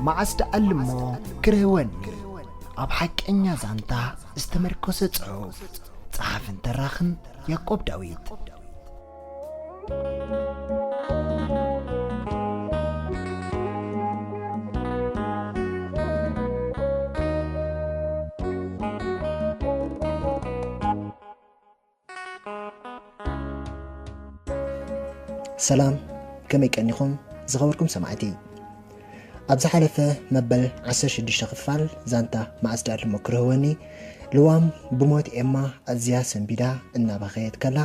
መዓስ ደኣልሞ ክርህወኒ? ኣብ ሓቀኛ ዛንታ ዝተመርኮሰ ጽሑፍ። ጸሓፍን ተራኽን ያዕቆብ ዳዊት። ሰላም፣ ከመይ ቀኒኹም ዝኸበርኩም ሰማዕቲ? ኣብ ዝሓለፈ መበል ዓሰርተ ሽዱሽተ ክፋል ዛንታ መዓስ ደኣልሞ ክርህወኒ፣ ልዋም ብሞት ኤማ ኣዝያ ሰንቢዳ እናበኸየት ከላ፣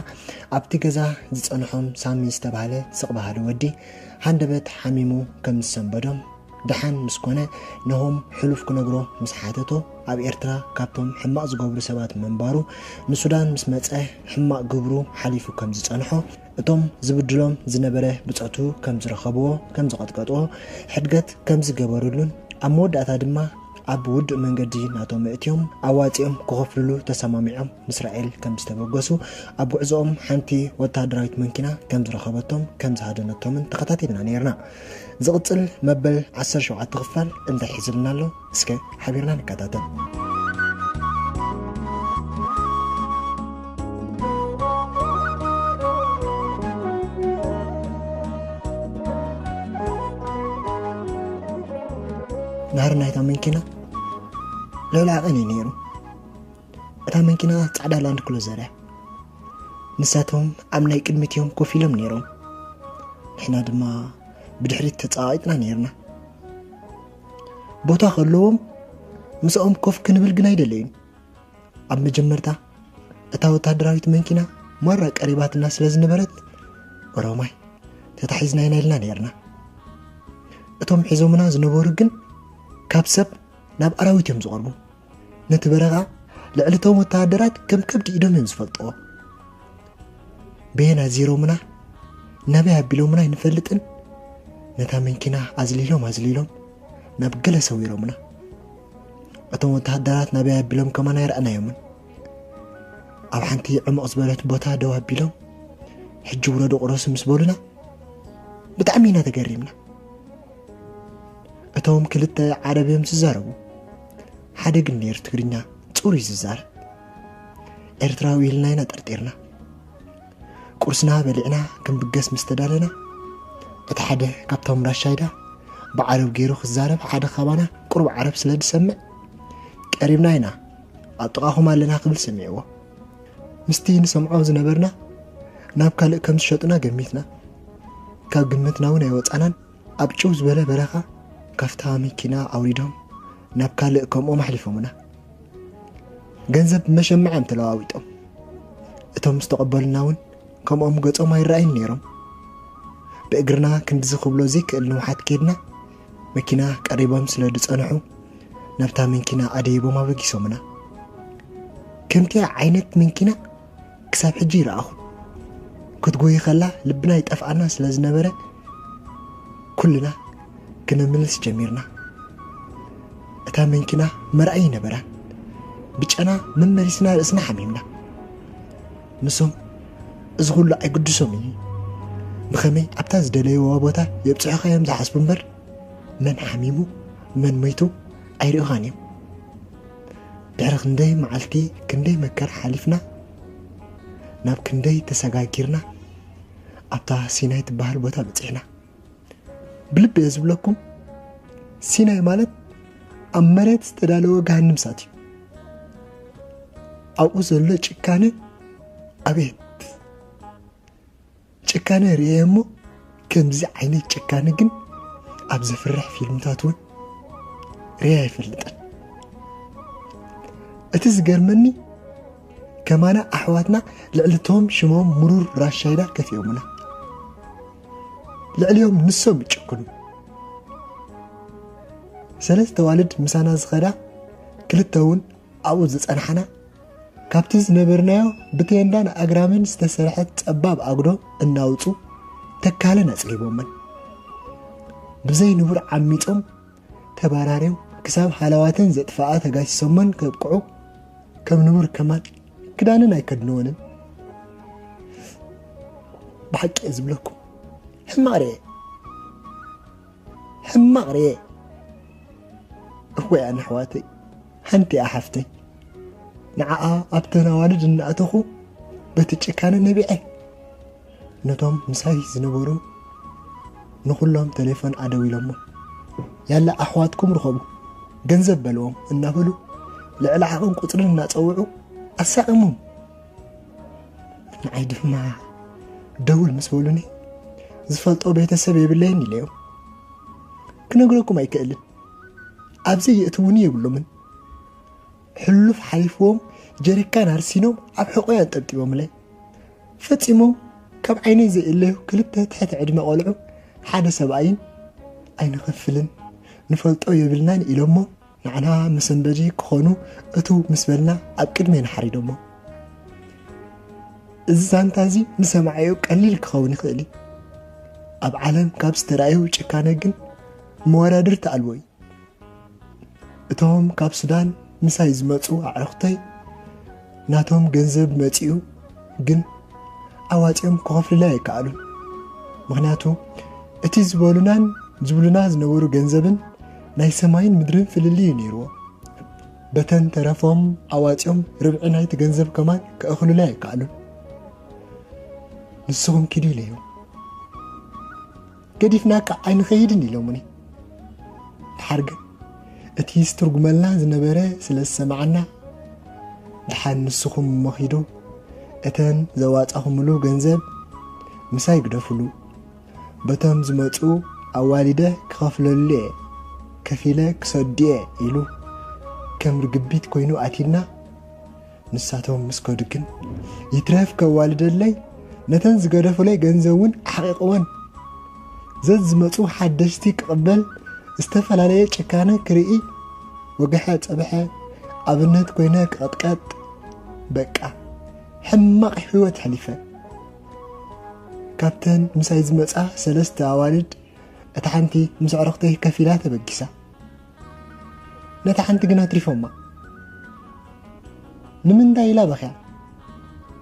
ኣብቲ ገዛ ዝጸንሖም ሳሚ ዝተባህለ ስቕ በሃሊ ወዲ ሃንደበት ሓሚሙ ከም ዝሰንበዶም፣ ደሓን ምስ ኮነ፣ ነሆም ሕሉፍ ክነግሮ ምስ ሓተቶ፣ ኣብ ኤርትራ ካብቶም ሕማቕ ዝገብሩ ሰባት ምንባሩ፣ ንሱዳን ምስ መጸ ሕማቕ ግብሩ ሓሊፉ ከም ዝጸንሖ፣ እቶም ዝብድሎም ዝነበረ ብጾቱ ከም ዝረኸብዎ፣ ከም ዝቐጥቀጥዎ፣ ሕድገት ከም ዝገበሩሉን፣ ኣብ መወዳእታ ድማ ኣብ ውዱእ መንገዲ ናቶም ኣእትዮም ኣዋጺኦም ክኸፍልሉ ተሰማሚዖም ንእስራኤል ከም ዝተበገሱ፣ ኣብ ጉዕዞኦም ሓንቲ ወተሃደራዊት መኪና ከም ዝረኸበቶም ከም ዝሃደነቶምን ተኸታቲልና ነይርና። ዝቕጽል መበል ዓሰርተ ሸውዓተ ክፋል እንታይ ሒዝልና ኣሎ? እስከ ሓቢርና ንከታተል። ናህሪ ናይታ መንኪና ልዕሊ ዓቐን እዩ ነይሩ። እታ መንኪና ጻዕዳ ላንድ ክሉዘር እያ። ንሳቶም ኣብ ናይ ቅድሚት እዮም ኮፍ ኢሎም ነይሮም። ንሕና ድማ ብድሕሪት ተጻቒጥና ነይርና። ቦታ ከለዎም ምስኦም ኮፍ ክንብል ግን ኣይደለዩን። ኣብ መጀመርታ እታ ወተሃደራዊት መንኪና ማራ ቀሪባትና ስለ ዝነበረት፣ ኦሮማይ ተታሒዝና ኢና ኢልና ነይርና። እቶም ሒዞምና ዝነበሩ ግን ካብ ሰብ ናብ ኣራዊት እዮም ዝቐርቡ። ነቲ በረኻ ልዕሊ እቶም ወተሃደራት ከም ከብዲ ኢዶም እዮም ዝፈልጥዎ። በየን ኣዚሮምና፣ ናበይ ኣቢሎምና ኣይንፈልጥን። ነታ መንኪና ኣዝሊሎም ኣዝሊሎም ናብ ገለ ሰዊሮምና። እቶም ወተሃደራት ናበይ ኣቢሎም ከማን ኣይረኣናዮምን። ኣብ ሓንቲ ዕሙቕ ዝበለት ቦታ ደው ኣቢሎም፣ "ሕጂ ውረዱ ቁረሱ" ምስ በሉና፣ ብጣዕሚ ኢና ተገሪምና። እቶም ክልተ ዓረብ እዮም ዝዛረቡ። ሓደ ግን ነይሩ ትግርኛ ጽሩይ ዝዛረብ። ኤርትራዊ ኢልና ኢና ጠርጢርና። ቁርስና በሊዕና ክንብገስ ምስ ተዳለና፣ እቲ ሓደ ካብቶም ራሻይዳ ብዓረብ ገይሩ ክዛረብ፣ ሓደ ካባና ቁሩብ ዓረብ ስለ ዝሰምዕ፣ "ቀሪብና ኢና፣ ኣብ ጥቓኹም ኣለና" ክብል ሰሚዕዎ። ምስቲ ንሰምዖ ዝነበርና ናብ ካልእ ከም ዝሸጡና ገሚትና። ካብ ግምትና እውን ኣይወጻናን። ኣብ ጭው ዝበለ በረኻ ካብታ መኪና ኣውሪዶም ናብ ካልእ ከምኦም ኣሕሊፎምና። ገንዘብ ብመሸማዕ እዮም ተለዋዊጦም። እቶም ዝተቐበሉና እውን ከምኦም ገጾም ኣይረኣዩን ነይሮም። ብእግርና ክንድዚ ክብሎ ዘይክእል ንውሓት ከድና፣ መኪና ቀሪቦም ስለ ዝጸንሑ፣ ናብታ መኪና ኣደይቦም ኣበጊሶምና። ከምቲኣ ዓይነት መኪና ክሳብ ሕጂ ይረኣኹ። ክትጎይ ከላ ልብና ይጠፍኣና ስለ ዝነበረ፣ ኩልና ክነምልስ ጀሚርና። እታ መኪና መርኣዪ ነበራን። ብጨና መመሊስና ርእስና ሓሚምና። ንሶም እዚ ኩሉ ኣይግድሶም እዩ። ብኸመይ ኣብታ ዝደለይዋ ቦታ የብጽሑኻ እዮም ዝሓስቡ እምበር፣ መን ሓሚሙ፣ መን ሞይቱ ኣይርእኻን እዮም። ድሕሪ ክንደይ መዓልቲ፣ ክንደይ መከራ ሓሊፍና፣ ናብ ክንደይ ተሰጋጊርና፣ ኣብታ ሲናይ ትበሃል ቦታ በጺሕና። ብልቢ እየ ዝብለኩም፣ ሲናይ ማለት ኣብ መሬት ዝተዳለወ ገሃንም እሳት እዩ። ኣብኡ ዘሎ ጭካነ፣ ኣቤት! ጭካነ ርእየ እሞ፣ ከምዚ ዓይነት ጭካነ ግን ኣብ ዘፍርሕ ፊልምታት እውን ርእየ ኣይፈልጥን። እቲ ዝገርመኒ፣ ከማና ኣሕዋትና ልዕሊ እቶም ሽሞም ምሩር ራሻይዳ ከፊኦምና። ልዕሊኦም ንሶም ይጭክኑ። ሰለስተ ኣዋልድ ምሳና ዝኸዳ፣ ክልተ እውን ኣብኡ ዝጸንሓና፣ ካብቲ ዝነበርናዮ ብቴንዳን ኣግራምን ዝተሰርሐት ጸባብ ኣጉዶ እናውጹ ተካለን ኣጽሊቦመን። ብዘይ ንቡር ዓሚጾም ተባራርዮም ክሳብ ሃለዋተን ዘጥፍኣ ተጋሲሶመን ከብቅዑ፣ ከም ንቡር ከማን ክዳንን ኣይከድንወንን። ብሓቂ እየ ዝብለኩም፣ ሕማቕ ርኤ። ሕማቕ ርኤ። እኹ እያ ንኣሕዋተይ፣ ሓንቲ እያ ሓፍተይ። ንዓኣ ኣብተን ኣዋልድ እናእተኹ በቲ ጭካነ ነቢዐ። ነቶም ምሳይ ዝነበሩ ንኹሎም ቴሌፎን ኣደዊሎሞ። ያላ ኣሕዋትኩም ርኸቡ፣ ገንዘብ በልዎም እናበሉ ልዕሊ ዓቕን ቁፅርን እናፀውዑ ኣሳቐሞም። ንዓይ ድማ ደውል ምስ በሉኒ ዝፈልጦ ቤተሰብ የብለይን ኢለዮም። ክነግረኩም ኣይክእልን። ኣብዚ የእትውኒ የብሎምን። ሕሉፍ ሓሊፍዎም ጀሪካን ኣርሲኖም ኣብ ሕቆይ ኣንጠብጢቦምለይ። ፈጺሞም ካብ ዓይነይ ዘይእለዩ ክልተ ትሕቲ ዕድመ ቆልዑ ሓደ ሰብኣይን ኣይንኸፍልን ንፈልጦ የብልናን ኢሎሞ ንዓና መሰንበዲ ክኾኑ እቱ ምስ በልና ኣብ ቅድሜና ሓሪዶሞ። እዚ ዛንታ እዚ ንሰማዓዮ ቀሊል ክኸውን ይኽእል እዩ። ኣብ ዓለም ካብ ዝተራእዩ ጭካነ ግን መወዳድርቲ ኣልቦ እዩ። እቶም ካብ ሱዳን ምሳይ ዝመፁ ኣዕሩኽተይ ናቶም ገንዘብ መፂኡ ግን ኣዋፂኦም ክኸፍሉለይ ኣይከኣሉን። ምኽንያቱ እቲ ዝበሉናን ዝብሉና ዝነበሩ ገንዘብን ናይ ሰማይን ምድርን ፍልልይ እዩ ነይርዎ። በተን ተረፎም ኣዋፂኦም ርብዒ ናይቲ ገንዘብ ከማን ክእኽሉለይ ኣይከኣሉን። ንስኹም ኪዱ ኢለዮም። ገዲፍናካ ኣይንኸይድን ኢሎምኒ። ድሓር ግን እቲ ዝትርጉመልና ዝነበረ ስለ ዝሰማዓና፣ ድሓን ንስኹም እሞ ኺዱ እተን ዘዋጻኹምሉ ገንዘብ ምሳይ ግደፉሉ። በቶም ዝመጹ ኣዋሊደ ክኸፍለሉ እየ፣ ከፊለ ክሰዱ እየ ኢሉ ከም ርግቢት ኮይኑ ኣትዩና። ንሳቶም ምስ ከዱ ግን ይትረፍ ከዋልደለይ ነተን ዝገደፉለይ ገንዘብ እውን ኣሕቂቕወን። ዘዝመፁ ሓደሽቲ ክቕበል ዝተፈላለየ ጭካነ ክርኢ ወግሐ ፀብሐ ኣብነት ኮይነ ክቐጥቀጥ በቃ ሕማቕ ህይወት ኣሕሊፈ። ካብተን ምሳይ ዝመፃ ሰለስተ ኣዋልድ እታ ሓንቲ ምስ ኣዕሩኽተይ ከፊላ ተበጊሳ። ነታ ሓንቲ ግን ኣትሪፎማ። ንምንታይ ኢላ በኽያ?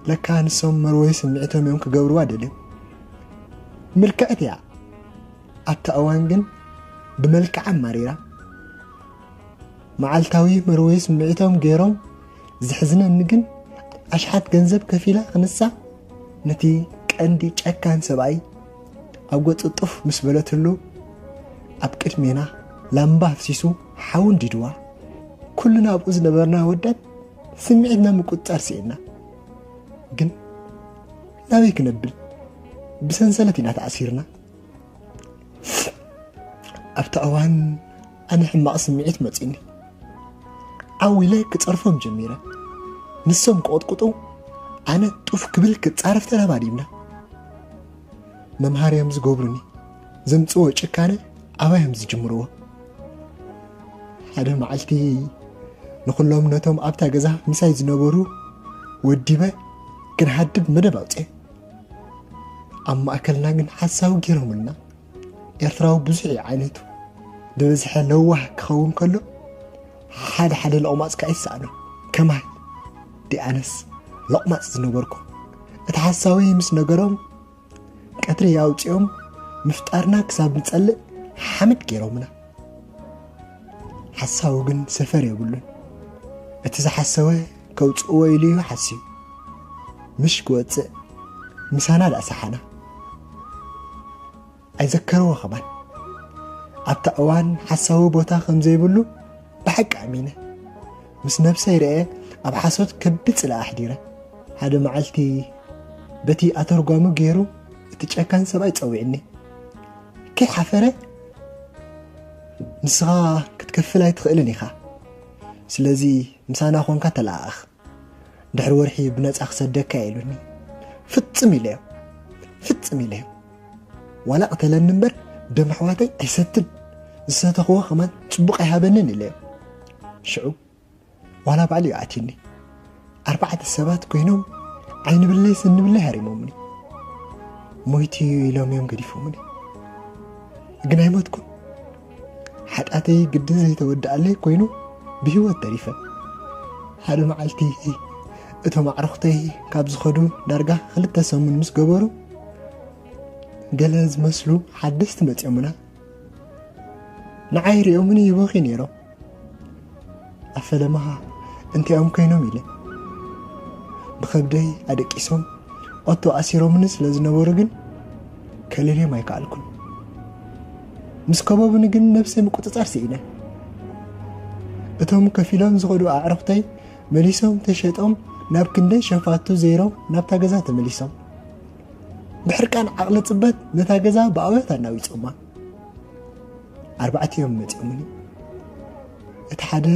ለካ ንሶም መርወይ ስምዒቶም እዮም ክገብርዋ ደልዮም። ምልክዕቲ እያ። ኣብታ እዋን ግን ብመልክዓ ኣማሪራ። መዓልታዊ መርወይ ስምዒቶም ገይሮም። ዘሕዝነኒ ግን ኣሽሓት ገንዘብ ከፊላ ክንሳ ነቲ ቀንዲ ጨካን ሰብኣይ ኣብ ገጹ ጡፍ ምስ በለትሉ ኣብ ቅድሜና ላምባ ኣፍሲሱ ሓዊ እንዲድዋ ኩልና ኣብኡ ዝነበርና ወዳት ስምዒትና ምቁጽጻር ስኢንና። ግን ናበይ ክነብል? ብሰንሰለት ኢና ተኣሲርና። ኣብቲ እዋን ኣነ ሕማቕ ስምዒት መጺኒ። ዓው ኢለ ክጸርፎም ጀሚረ። ንሶም ክቕጥቅጡ ኣነ ጡፍ ክብል ክጻረፍ ተለባዲብና። መምሃር እዮም ዝገብሩኒ። ዘምጽዎ ጭካነ ኣባይ እዮም ዝጅምርዎ። ሓደ መዓልቲ ንኹሎም ነቶም ኣብታ ገዛ ምሳይ ዝነበሩ ወዲበ ክንሃድም መደብ ኣውፅኤ። ኣብ ማእከልና ግን ሓሳዊ ገይሮምልና። ኤርትራዊ ብዙሕ እዩ ዓይነቱ። ዝበዝሐ ለዋህ ክኸውን ከሎ ሓደ ሓደ ሎቕማጽ ከኣ ይሰኣኖ። ከማይ ዲኣነስ ሎቕማጽ ዝነበርኩ። እቲ ሓሳዊ ምስ ነገሮም ቀትሪ ኣውጺኦም ምፍጣርና ክሳብ ንጸልእ ሓመድ ገይሮምና። ሓሳዊ ግን ሰፈር የብሉን። እቲ ዝሓሰወ ከውጽእዎ ኢሉ እዩ ሓስዩ። ምሽ ክወጽእ ምሳና ደኣ ሰሓና። ኣይዘከርዎ ከማን። ኣብታ እዋን ሓሳዊ ቦታ ከም ዘይብሉ ብሓቂ ኣሚነ። ምስ ነብሰይ ርኤ ኣብ ሓሶት ከቢድ ጽልኢ ኣሕዲረ። ሓደ መዓልቲ በቲ ኣተርጓሚ ገይሩ እቲ ጨካን ሰብኣይ ጸዊዕኒ። ከይሓፈረ "ንስኻ ክትከፍል ኣይትኽእልን ኢኻ። ስለዚ ምሳና ኮንካ ተለኣኣኽ። ድሕሪ ወርሒ ብነጻ ክሰደካ" ኢሉኒ። ፍጽም ኢለዮ። ፍጽም ኢለዮ። ዋላ ቅተለኒ እምበር ደም ኣሕዋተይ ኣይሰትን። ዝሰተኽዎ ከማን ጽቡቕ ኣይሃበንን ኢለዮ። ሽዑ ዋላ ባዕሉ እዩ ኣትዩኒ። ኣርባዕተ ሰባት ኮይኖም ዓይኒ ብለይ ስኒ ብለይ ሃሪሞምኒ። ሞይቱ እዩ ኢሎም እዮም ገዲፎምኒ። ግን ኣይሞትኩን። ሓጢኣተይ ግዲ ዘይተወድኣለይ ኮይኑ ብህይወት ተሪፈ። ሓደ መዓልቲ እቶም ኣዕሩኽተይ ካብ ዝኸዱ ዳርጋ ክልተ ሰሙን ምስ ገበሩ፣ ገለ ዝመስሉ ሓደስቲ መጺኦምና። ንዓይ ሪኦምኒ ይበኽዩ ነይሮም። ኣብ ፈለማኻ እንቲኦም ኮይኖም ኢለ ብኸብደይ ኣደቂሶም ኦቶ ኣሲሮምኒ ስለ ዝነበሩ ግን ከልልዮም ኣይከኣልኩን። ምስ ከበቡኒ ግን ነብሰይ ምቁጽጻር ስኢነ። እቶም ከፊሎም ዝኸዱ ኣዕሩኽተይ መሊሶም ተሸጦም ናብ ክንደይ ሸፋቱ ዘይሮም ናብታ ገዛ ተመሊሶም ብሕርቃን ዓቕሊ ጽበት ነታ ገዛ ብኣውያት ኣናዊጾማ። ኣርባዕቲኦም መጺኦምኒ። እቲ ሓደ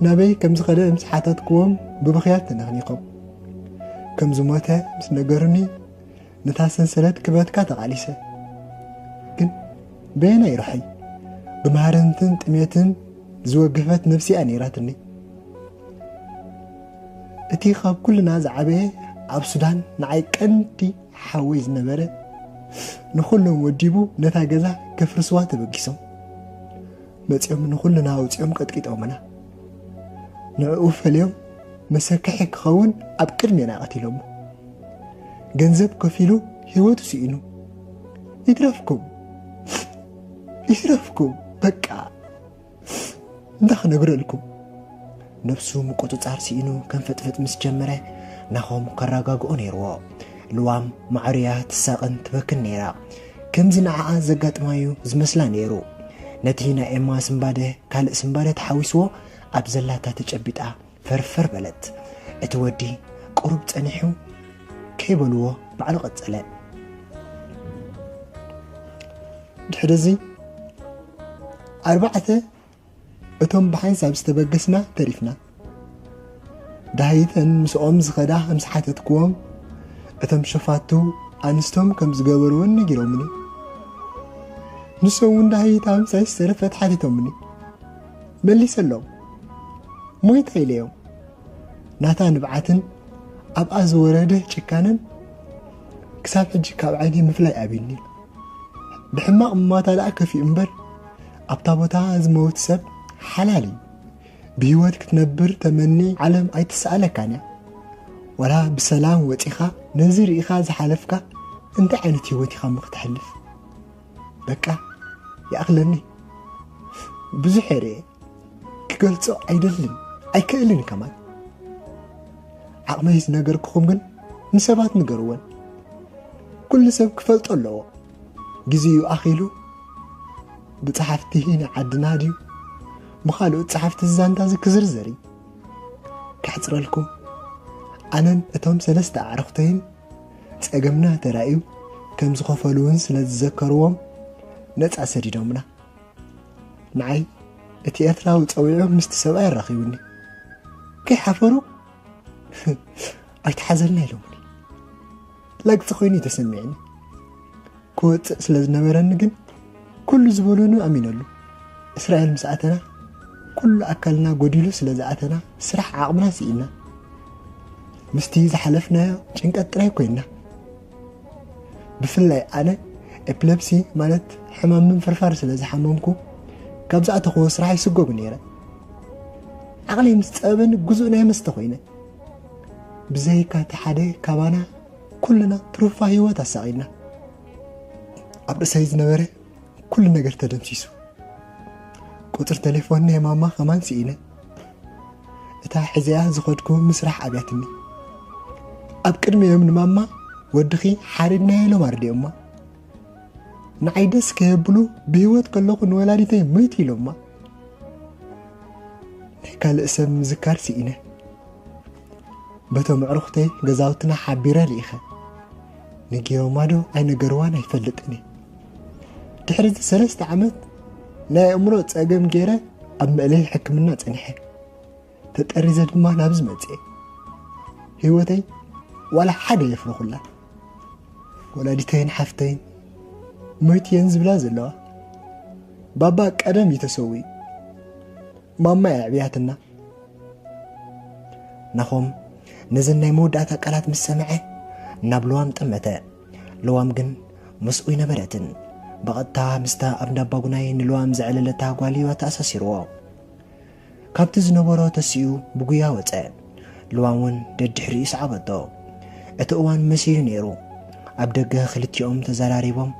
ናበይ ከም ዝኸደ ምስ ሓተትክዎም ብብኽያት ተነኽኒኾም ከም ዝሞተ ምስ ነገሩኒ ነታ ሰንሰለት ክበትካ ተቓሊሰ። ግን በየናይ ርሖይ ብማህረምትን ጥሜትን ዝወገፈት ነፍሲኣ ነይራትኒ። እቲ ካብ ኩልና ዝዓበየ ኣብ ሱዳን ንዓይ ቀንዲ ሓወይ ዝነበረ ንኹሎም ወዲቡ ነታ ገዛ ከፍርስዋ ተበጊሶም መፂኦም ንኹልና ኣውፂኦም ቀጥቂጦምና። ንዕኡ ፈልዮም መሰከሒ ክኸውን ኣብ ቅድሜና ቀቲሎሞ። ገንዘብ ከፊሉ ህይወቱ ስኢኑ። ይትረፍኩም ይትረፍኩም በቃ። እንዳ ክነግረልኩም ነብሱ ምቁጽጻር ስኢኑ ከም ፈጥፈጥ ምስ ጀመረ ናኾም ከረጋግኦ ነይርዎ። ልዋም ማዕርያ ትሳቕን ትበክን ነይራ። ከምዚ ንዓኣ ዘጋጥማዩ ዝመስላ ነይሩ። ነቲ ናይ ኤማ ስምባደ ካልእ ስምባደ ተሓዊስዎ ኣብ ዘላታ ተጨቢጣ ፈርፈር በለት። እቲ ወዲ ቁሩብ ጸኒሑ ከይበልዎ ባዕሉ ቀጸለ። ድሕሪ እዚ ኣርባዕተ እቶም ብሓንሳብ ዝተበገስና ተሪፍና። ዳሃይተን ምስኦም ዝኸዳ ምስ ሓተትክዎም እቶም ሸፋቱ ኣንስቶም ከም ዝገበርወን ነጊሮምኒ። ንሶም እውን ዳሃይታ ምሳይ ዝተረፈት ሓቲቶምኒ። መሊሰሎም ሞይታ ኢለዮም። ናታ ንብዓትን ኣብኣ ዝወረደ ጭካነን ክሳብ ሕጂ ካብ ዓይኒ ምፍላይ ኣብዩኒ። ብሕማቕ ምማታ ደኣ ከፊኡ እምበር ኣብታ ቦታ ዝመውት ሰብ ሓላል እዩ። ብህይወት ክትነብር ተመኒ ዓለም ኣይትሰኣለካን እያ። ዋላ ብሰላም ወፂኻ ነዚ ርኢኻ ዝሓለፍካ እንታይ ዓይነት ህይወት ኢኻ እሞ ክተሕልፍ? በቃ ይኣኽለኒ። ብዙሕ እየ ርኤ። ክገልጾ ኣይደልን ኣይክእልን ከማን። ዓቕመይ ዝነገርኩኹም ግን ንሰባት ንገርወን። ኩሉ ሰብ ክፈልጦ ኣለዎ። ግዜኡ ኣኺሉ ብጸሓፍቲ ናይ ዓድና ድዩ ብኻልኦት ጸሓፍቲ ዛንታ እዚ ክዝርዘር እዩ። ከሕጽረልኩም ኣነን እቶም ሰለስተ ኣዕሩኽተይን ጸገምና ተራእዩ ከም ዝኸፈሉ እውን ስለ ዝዘከርዎም ነጻ ሰዲዶምና። ንዓይ እቲ ኤርትራዊ ጸዊዑ ምስቲ ሰብኣይ ኣራኺቡኒ። ከይሓፈሩ ኣይትሓዘልና ኢሎምኒ። ላግጺ ኮይኑ እዩ ተሰሚዕኒ። ክወጽእ ስለ ዝነበረኒ ግን ኩሉ ዝበሉኒ ኣሚነሉ። እስራኤል ምስ ኣተና ኩሉ ኣካልና ጎዲሉ ስለ ዝኣተና ስራሕ ዓቕምና ስኢና። ምስቲ ዝሓለፍናዮ ጭንቀት ጥራይ ኮይና። ብፍላይ ኣነ ኤፕለፕሲ ማለት ሕማም ምንፍርፋር ስለ ዝሓመምኩ ካብ ዝኣተኽዎ ስራሕ ይስጎግ ነይረ። ዓቕለይ ምስ ጸበበኒ ግዙእ ናይ መስተ ኮይነ። ብዘይካ እቲ ሓደ ካባና ኩልና ትሩፋ ህይወት ኣሳቒና። ኣብ ርእሰይ ዝነበረ ኩሉ ነገር ተደምሲሱ። ቁጽሪ ቴሌፎን ናይ ማማ ከማን ስኢነ። እታ ሕዘያ ዝኸድኩ ምስራሕ ኣብያትኒ። ኣብ ቅድሚኦም ንማማ ወድኺ ሓሪድናዮ ኢሎም ኣርዲኦማ። ንዓይ ደስ ከየብሉ ብህይወት ከለኹ ንወላዲተይ መይቱ ኢሎማ። ናይ ካልእ ሰብ ምዝካር ስኢነ። በቶም ኣዕሩኽተይ ገዛውትና ሓቢረ ልኢኸ። ነጊሮማ ዶ ኣይነገርዋን ኣይፈልጥን እየ። ድሕሪ እዚ ሰለስተ ዓመት ናይ ኣእምሮ ጸገም ገይረ ኣብ መእለይ ሕክምና ጸኒሐ። ተጠሪዘ ድማ ናብዚ መጽኤ። ህይወተይ ዋላ ሓደ የፍረኹላ። ወላዲተይን ሓፍተይን ሞይትየን ዝብላ ዘለዋ። ባባ ቀደም እዩ ተሰዊኡ። ማማ እያ ኣዕብያትና። ናኾም ነዘን ናይ መወዳእታ ቃላት ምስ ሰምዐ ናብ ልዋም ጠመተ። ልዋም ግን ምስኡ ኣይነበረትን። ብቐጥታ ምስታ ኣብ እንዳባጉናይ ንልዋም ዘዕለለታ ጓል እዩ ኣተኣሳሲርዎ። ካብቲ ዝነበሮ ተሲኡ ብጉያ ወጸ። ልዋም እውን ደድሕሪኡ ሰዓበቶ። እቲ እዋን መሲዩ ነይሩ። ኣብ ደገ ክልቲኦም ተዘራሪቦም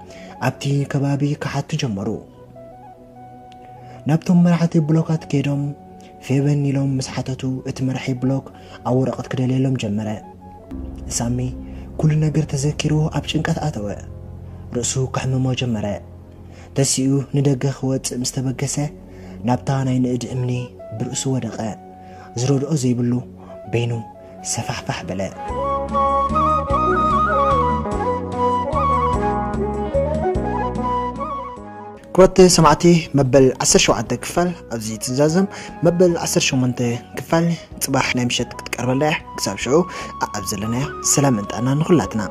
ኣብቲ ከባቢ ክሓቱ ጀመሩ። ናብቶም መራሕቲ ብሎካት ከይዶም ፌበን ኢሎም ምስ ሓተቱ፣ እቲ መራሒ ብሎክ ኣብ ወረቐት ክደልየሎም ጀመረ። ሳሚ ኩሉ ነገር ተዘኪሩ ኣብ ጭንቀት ኣተወ። ርእሱ ክሕምሞ ጀመረ። ተሲኡ ንደገ ክወጽእ ምስ ተበገሰ፣ ናብታ ናይ ንእድ እምኒ ብርእሱ ወደቐ። ዝረድኦ ዘይብሉ በይኑ ሰፋሕፋሕ በለ። ክቡራት ሰማዕቲ፣ መበል ዓሰርተ ሸውዓተ ክፋል ኣብዚ ትዛዘም። መበል ዓሰርተ ሸሞንተ ክፋል ጽባሕ ናይ ምሸት ክትቀርበልና እያ። ክሳብ ሽዑ ኣብ ዘለናዮ ሰላም እንጣና ንኹላትና።